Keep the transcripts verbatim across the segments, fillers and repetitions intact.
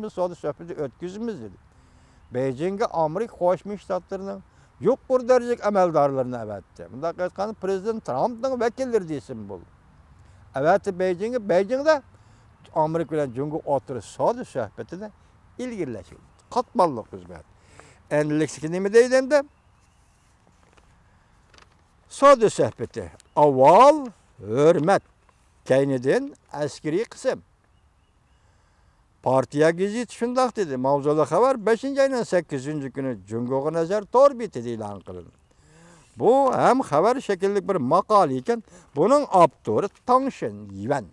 بىز سودا سۆھبىتى ئۆتكۈزىمىز دېدى. بېيجىڭغا ئامېرىكا قوشما شتاتلىرىنىڭ يۇقىرى دەرىجىلىك ئەمەلدارلىرىنى ئەۋەتتى. مۇنداق ئېيتقاندا، پرېزىدېنت ترامپنىڭ ۋەكىللىرى دېسىمۇ بولىدۇ. ئەۋەتتى بېيجىڭغا، بېيجىڭدا ئامېرىكا بىلەن جۇڭگو ئوتتۇرا سودا سۆھبىتىنى ئىلگىرىلەش يولىدا قاتماللىق خىزمەت. ئەمدىلىكتىكى نېمە دەيدۇ ئەمدى؟ سودا سۆھبىتى. ئاۋۋال ھۆرمەت، كەينىدىن ئەسكىرىي قىسىم. پارتىيە گېزىتى شۇنداق دېدى. ماۋزۇلۇق خەۋەر بەشىنچى ئاينىڭ سەككىزىنچى كۈنى جۇڭگوغا نەزەر تور بېتىدە ئېلان قىلىندى. بۇ ھەم خەۋەر شەكلىدىكى بىر ماقالە ئىكەن، بۇنىڭ ئاپتورى تاڭشىن يۈەن.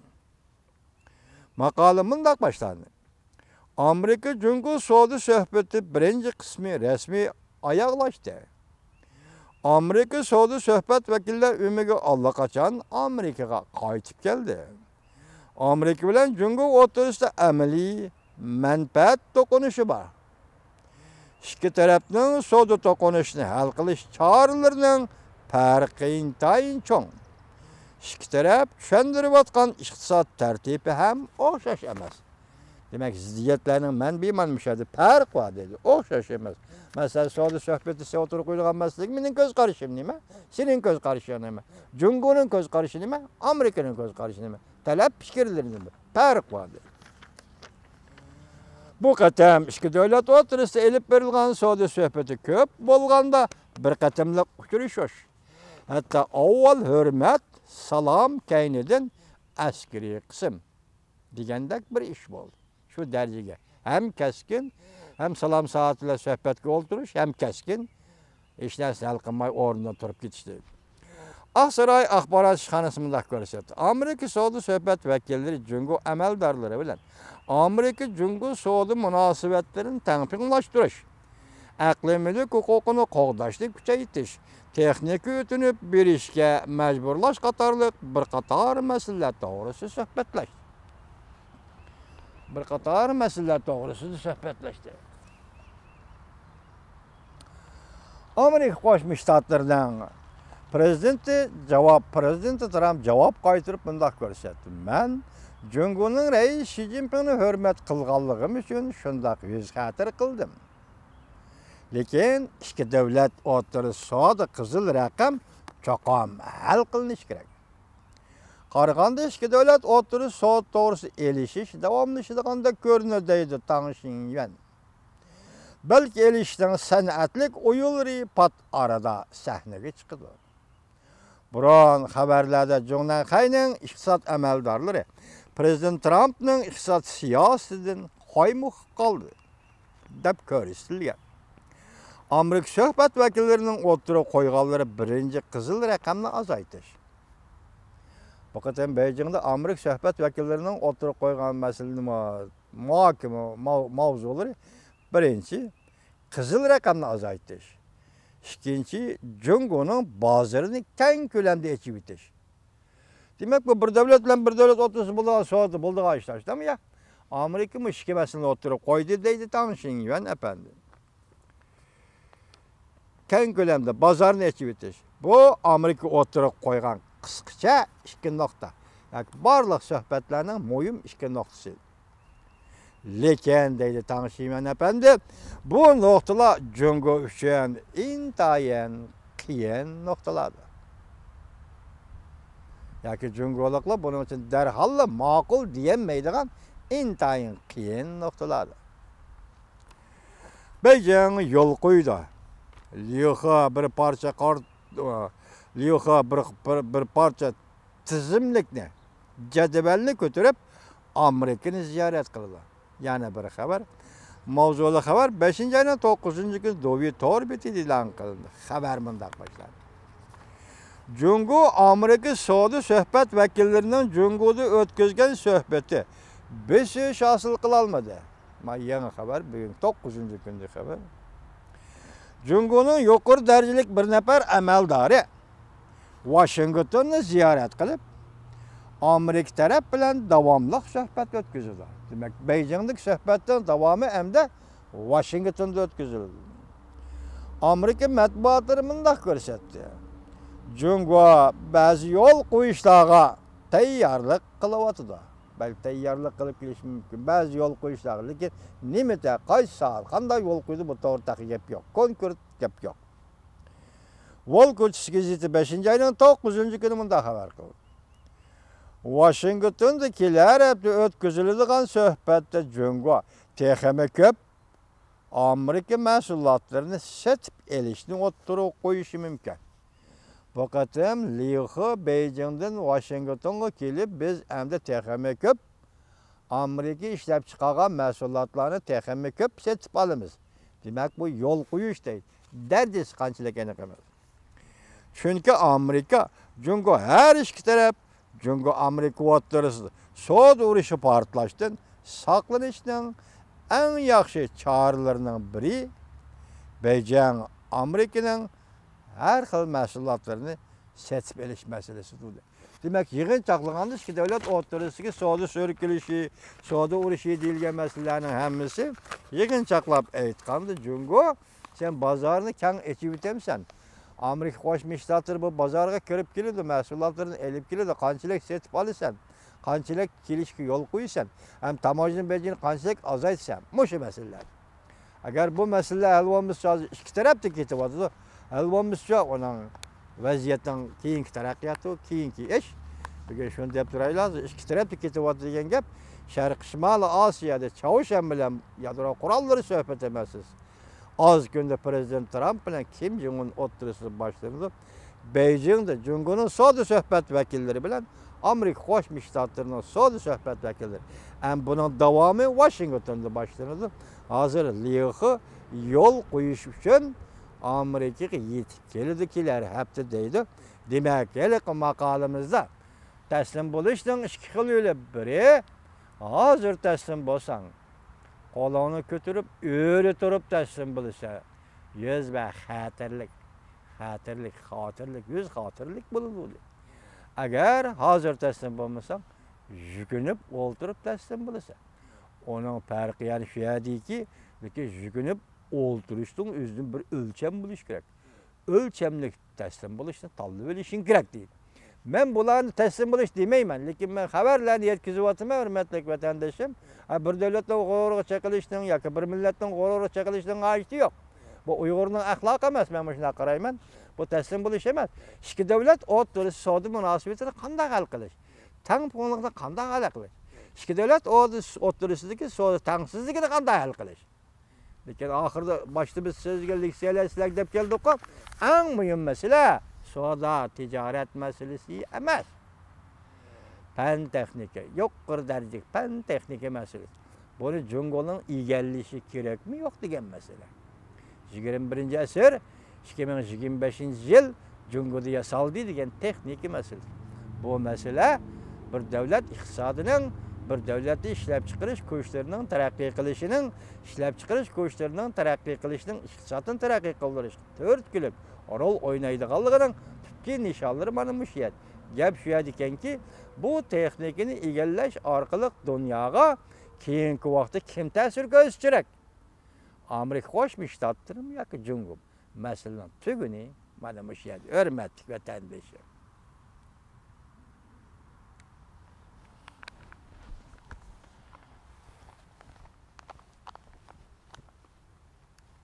ماقالە مۇنداق باشلاندى. ئامېرىكا جۇڭگو سودا سۆھبىتى بىرىنچى قىسمى رەسمىي ئاياغلاشتى. ئامېرىكا سودا سۆھبەت ۋەكىللەر ئۆمىكى ئاللىقاچان ئامېرىكىغا قايتىپ كەلدى. ئامېرىكا بىلەن جۇڭگو ئوتتۇرىسىدا ئەمەلىي مەنپەئەت توقۇنۇشى بار. ئىككى تەرەپنىڭ سودا توقۇنۇشىنى ھەل قىلىش چارىلىرىنىڭ پەرقى ئىنتايىن چوڭ. ئىككى تەرەپ چۈشەندۈرۈۋاتقان ئىقتىساد تەرتىپى ھەم ئوخشاش ئەمەس. دېمەك، زىددىيەتلەرنىڭ مەنبىيى مانا مۇشۇ يەردە پەرق بار دەيدۇ. ئوخشاش ئەمەس. مەسىلەن، سودا سۆھبىتى ئوتتۇرىغا قويۇلغان مەسىلىگە مېنىڭ كۆز قارىشىم نېمە؟ سېنىڭ كۆز قارىشىڭ نېمە؟ جۇڭگونىڭ كۆز قارىشى نېمە؟ ئامېرىكىنىڭ كۆز قارىشى نېمە؟ تەلەپ پىكىرلىرى نېمە؟ پەرق بار دەيدۇ. بۇ قېتىم ئىككى دۆلەت ئوتتۇرىسىدا ئېلىپ بېرىلغان سودا سۆھبىتى كۆپ بولغاندا بىر قېتىملىق ئۇچرىشىش. ھەتتا ئاۋۋال ھۆرمەت، سالام، كەينىدىن ئەسكىرىي قىسىم دېگەندەك بىر ئىش بولدى. شۇ دەرىجىگە ھەم كەسكىن، ھەم سالام سائەت بىلەن سۆھبەتكە ئولتۇرۇش، ھەم كەسكىن ھېچ نەرسىنى ھەل قىلماي ئورنىدىن تۇرۇپ كېتىشتى. ئاقساراي ئاخبارات ئىشخانىسى مۇنداق كۆرسەتتى. ئامېرىكا سودا سۆھبەت ۋەكىللىرى جۇڭگو ئەمەلدارلىرى بىلەن ئامېرىكا جۇڭگو سودا مۇناسىۋەتلىرىنى تەڭپۇڭلاشتۇرۇش، ئەقلىي مۈلۈك ھوقۇقىنى قوغداشنى كۈچەيتىش، تېخنىكا ئۆتۈنۈپ بېرىشكە مەجبۇرلاش قاتارلىق بىر قاتار مەسىلىلەر توغرىسىدا سۆھبەتلەشتى. بىر قاتار مەسىلىلەر توغرىسىدا سۆھبەتلەشتى. ئامېرىكا قوشما شتاتلىرىنىڭ پرېزىدېنتى جاۋاب، پرېزىدېنتى ترامپ جاۋاب قايتۇرۇپ مۇنداق كۆرسەتتى: مەن جۇڭگونىڭ رەئىسى شى جىنپىڭنى ھۆرمەت قىلغانلىقىم ئۈچۈن شۇنداق يۈز خەتىرە قىلدىم. لېكىن ئىككى دۆلەت ئوتتۇرىسىدا سودا قىزىل رەقەم چوقۇم ھەل قىلىنىشى كېرەك. قارىغاندا ئىككى دۆلەت ئوتتۇرىسىدا سودا توغرىسىدا ئېلىشىش داۋاملىشىدىغاندەك كۆرۈنىدۇ، دەيدۇ تاڭ شىڭيۈەن. بەلكى ئېلىشىشنىڭ سەنئەتلىك ئويۇنلىرى پات ئارىدا سەھنىگە چىقىدۇ. بۇرۇن خەۋەرلەردە جۇڭنەنخەينىڭ ئىقتىساد ئەمەلدارلىرى پرېزىدېنت ترامپنىڭ ئىقتىساد سىياسىتىدىن قايمۇقۇپ قالدى، دەپ كۆرسىتىلگەن. ئامېرىكا سۆھبەت ۋەكىللىرىنىڭ ئوتتۇرىغا قويغانلىرى بىرىنچى قىزىل رەقەمنى ئازايتىش. بۇ قېتىم بېيجىڭدا ئامېرىكا سۆھبەت ۋەكىللىرىنىڭ ئوتتۇرىغا قويغان مەسىلىنى مۇ-، مۇھاكىمە ماۋ-، ماۋزۇلىرى بىرىنچى، قىزىل رەقەمنى ئازايتىش. ئىككىنچى، جۇڭگونىڭ بازىرىنى كەڭ كۆلەمدە ئېچىۋېتىش. دېمەك، بۇ بىر دۆلەت بىلەن بىر دۆلەت ئوتتۇرىسىدا بولىدىغان سودا، بولىدىغان ئىشلار، شۇنداقمۇ يا؟ ئامېرىكا مۇشۇ ئىككى مەسىلىنى ئوتتۇرىغا قويدى، دەيدۇ تاڭ شىڭيۈەن ئەپەندى. كەڭ كۆلەمدە بازارنى ئېچىۋېتىش. بۇ ئامېرىكا ئوتتۇرىغا قويغان قىسقىچە ئىككى نۇقتا ياكى بارلىق سۆھبەتلەرنىڭ مۇھىم ئىككى نۇقتىسى. لېكىن، دەيدۇ تاڭ شىڭيۈەن ئەپەندى، بۇ نۇقتىلار جۇڭگو ئۈچۈن ئىنتايىن قىيىن نۇقتىلاردۇر. ياكى جۇڭگولۇقلار بۇنىڭ ئۈچۈن دەرھاللا ماقۇل دېيەلمەيدىغان ئىنتايىن قىيىن نۇقتىلاردۇر. بېيجىڭ يول قويىدۇ. ليۇخې بىر پارچە قار-، ليۇخې بىر، بىر، بىر پارچە تىزىملىكنى، جەدۋەلنى كۆتۈرۈپ، ئامېرىكىنى زىيارەت قىلىدۇ. يەنە بىر خەۋەر. ماۋزۇلۇق خەۋەر بەشىنچى ئاينىڭ توققۇزىنچى كۈنى دوۋي تور بېتىدە ئېلان قىلىندى. خەۋەر مۇنداق باشلاندى. جۇڭگو ئامېرىكا سودا سۆھبەت ۋەكىللىرىنىڭ جۇڭگودا ئۆتكۈزگەن سۆھبىتى بېسىش ھاسىل قىلالمىدى. مانا يېڭى خەۋەر، بۈگۈن توققۇزىنچى كۈندىكى خەۋەر. جۇڭگونىڭ يۇقىرى دەرىجىلىك بىر نەپەر ئەمەلدارى ۋاشىنگتوننى زىيارەت قىلىپ، ئامېرىكا تەرەپ بىلەن داۋاملىق سۆھبەت ئۆتكۈزىدۇ. دېمەك، بېيجىڭدىكى سۆھبەتنىڭ داۋامى ئەمدى ۋاشىنگتوندا ئۆتكۈزۈلدى. ئامېرىكا مەتبۇئاتلىرى مۇنداق كۆرسەتتى: جۇڭگو بەزى يول قويۇشلارغا تەييارلىق قىلىۋاتىدۇ. بەلكى تەييارلىق قىلىپ كېلىشى مۇمكىن. بەزى يول قويۇشلارغا، لېكىن نېمىتە، قايسى سائەت، قانداق يول قويىدۇ، بۇ توغرا تېخى گەپ يوق. كونكرېت گەپ يوق. ۋول كوچىسى گېزىتى بەشىنچى ئاينىڭ توققۇزىنچى كۈنى مۇنداق خەۋەر قىلدى. ۋاشىنگتوندا كېلەر ھەپتە ئۆتكۈزۈلىدىغان سۆھبەتتە جۇڭگو تېخىمۇ كۆپ ئامېرىكا مەھسۇلاتلىرىنى سېتىپ ئېلىشنى ئوتتۇرىغا قويۇشى مۇمكىن. بۇ قېتىم لى خې بېيجىڭدىن ۋاشىنگتونغا كېلىپ، بىز ئەمدى تېخىمۇ كۆپ ئامېرىكا ئىشلەپچىقارغان مەھسۇلاتلارنى تېخىمۇ كۆپ سېتىپ ئالىمىز. دېمەك، بۇ يول قويۇش دەيدۇ. دەرىجىسى قانچىلىك ئېنىق ئەمەس. چۈنكى ئامېرىكا، جۇڭگو ھەر ئىككى تەرەپ جۇڭگو ئامېرىكا ئوتتۇرىسىدا سودا ئۇرۇشى پارتلاشتىن ساقلىنىشنىڭ ئەڭ ياخشى چارىلىرىنىڭ بىرى بېيجىڭ ئامېرىكىنىڭ ھەر خىل مەھسۇلاتلىرىنى سېتىپ ئېلىش مەسىلىسى تۇردى. دېمەك، يىغىن چاقلىغاندا ئىككى دۆلەت ئوتتۇرىسىدىكى سودا سۈركىلىشى، سودا ئۇرۇشى دېيىلگەن مەسىلىلەرنىڭ ھەممىسى، يىغىن چاقلاپ ئېيتقاندا، جۇڭگو سەن بازارنى كەڭ ئېچىۋېتەمسەن؟ ئامېرىكا قوشما شتاتلىرى بۇ بازارغا كىرىپ كېلىدۇ، مەھسۇلاتلىرىنى ئېلىپ كېلىدۇ، قانچىلىك سېتىپ ئالىسەن، قانچىلىك كېلىشكە يول قويىسەن، ھەم تاموژنا بېجىنى قانچىلىك ئازايتىسەن؟ مۇشۇ مەسىلىلەر. ئەگەر بۇ مەسىلىلەر ھەل بولمىسا، ھازىر ئىككى تەرەپتە كېتىۋاتىدۇ. ھەل بولمىسا، ئۇنىڭ ۋەزىيەتنىڭ كېيىنكى تەرەققىياتى، كېيىنكى ئىش. بۈگۈن شۇنى دەپ تۇرايلى، ھازىر ئىككى تەرەپتە كېتىۋاتىدۇ دېگەن گەپ شەرقىي شىمالىي ئاسىيادا چاۋشيەن بىلەن يادرو قوراللىرى سۆھبىتى ئەمەس. ئاز كۈندە پىرېزىدېنت ترامپ بىلەن كىم جىڭ ئۇن ئوتتۇرىسىدا باشلىنىدۇ. بېيجىڭدا جۇڭگونىڭ سودا سۆھبەت ۋەكىللىرى بىلەن ئامېرىكا قوشما شتاتلىرىنىڭ سودا سۆھبەت ۋەكىللىرى. ھەم بۇنىڭ داۋامى ۋاشىنگتوندا باشلىنىدۇ. ھازىر لى خې يول قويۇش ئۈچۈن ئامېرىكىغا يېتىپ كېلىدۇ كېلەر ھەپتە دەيدۇ. دېمەك، ھېلىقى ماقالىمىزدا تەسلىم بولۇشنىڭ ئىككى خىل يولى، بىرى ھازىر تەسلىم بولساڭ، قولۇڭنى كۆتۈرۈپ، ئۆرە تۇرۇپ تەسلىم بولىسەن. يۈز بەر خەتەرلىك، خەتەرلىك، خاتىرىلىك، يۈز خاتىرىلىك بولىدۇ. ئەگەر ھازىر تەسلىم بولمىساڭ، يۈكۈنۈپ ئولتۇرۇپ تەسلىم بولىسەن. ئۇنىڭ پەرقى يەنە شۇ يەردىكى، لېكىن يۈكۈنۈپ ئولتۇرۇشنىڭ ئۆزىدىن بىر ئۆلچەم بولۇشى كېرەك. ئۆلچەملىك تەسلىم بولۇشنى تاللىۋېلىشىڭ كېرەك دەيدۇ. مەن بۇلارنى تەسلىم بولۇش دېمەيمەن، لېكىن مەن خەۋەرلەرنى يەتكۈزۈۋاتىمەن، ھۆرمەتلىك ۋەتەندىشىم. ھە، بىر دۆلەتنىڭ غۇرۇرىغا چېقىلىشنىڭ ياكى بىر مىللەتنىڭ غۇرۇرىغا چېقىلىشنىڭ ھاجىتى يوق. بۇ ئۇيغۇرنىڭ ئەخلاقى ئەمەس، مەن مۇشۇنداق قارايمەن. بۇ تەسلىم بولۇش ئەمەس. ئىككى دۆلەت ئوتتۇرىسى سودا مۇناسىۋىتىنى قانداق ھەل قىلىش؟ تەڭپۇڭلۇقنى قانداق ھەل قىلىش؟ ئىككى دۆلەت ئوتتۇرىسىدىكى سودا تەڭسىزلىكىنى قانداق ھەل قىلىش؟ لېكىن ئاخىرىدا باشتا بىز سۆزگە لېكسىيەلەر سىلەرگە دەپ كەلدۇققۇ، ئەڭ مۇھىم مەسىلە سودا، تىجارەت مەسىلىسى ئەمەس. پەن تېخنىكا، يۇقىرى دەرىجىلىك پەن تېخنىكا مەسىلىسى. بۇنى جۇڭگونىڭ ئىگىلىشى كېرەكمۇ يوق دېگەن مەسىلە. يىگىرمە بىرىنچى ئەسىر، ئىككى مىڭ يىگىرمە بەشىنچى يىل جۇڭگودا ياسالدى دېگەن تېخنىكا مەسىلىسى. بۇ مەسىلە بىر دۆلەت ئىقتىسادىنىڭ، بىر دۆلەتتە ئىشلەپچىقىرىش كۈچلىرىنىڭ تەرەققىي قىلىشىنىڭ، ئىشلەپچىقىرىش كۈچلىرىنىڭ تەرەققىي قىلىشىنىڭ ئىقتىسادنى تەرەققىي قىلدۇرۇشقا تۈرتكىلىك رول ئوينايدىغانلىقىنىڭ تۈپكى نىشانلىرى مانا مۇشۇ يەردە. گەپ شۇ يەردىكەنكى، بۇ تېخنىكىنى ئىگىلەش ئارقىلىق دۇنياغا كېيىنكى ۋاقىتتا كىم تەسىر كۆرسىتىشى كېرەك؟ ئامېرىكا قوشما شتاتلىرىمۇ ياكى جۇڭگو؟ مەسىلىنىڭ تۈگۈنى مانا مۇشۇ يەردە، ھۆرمەتلىك ۋەتەندىشىم.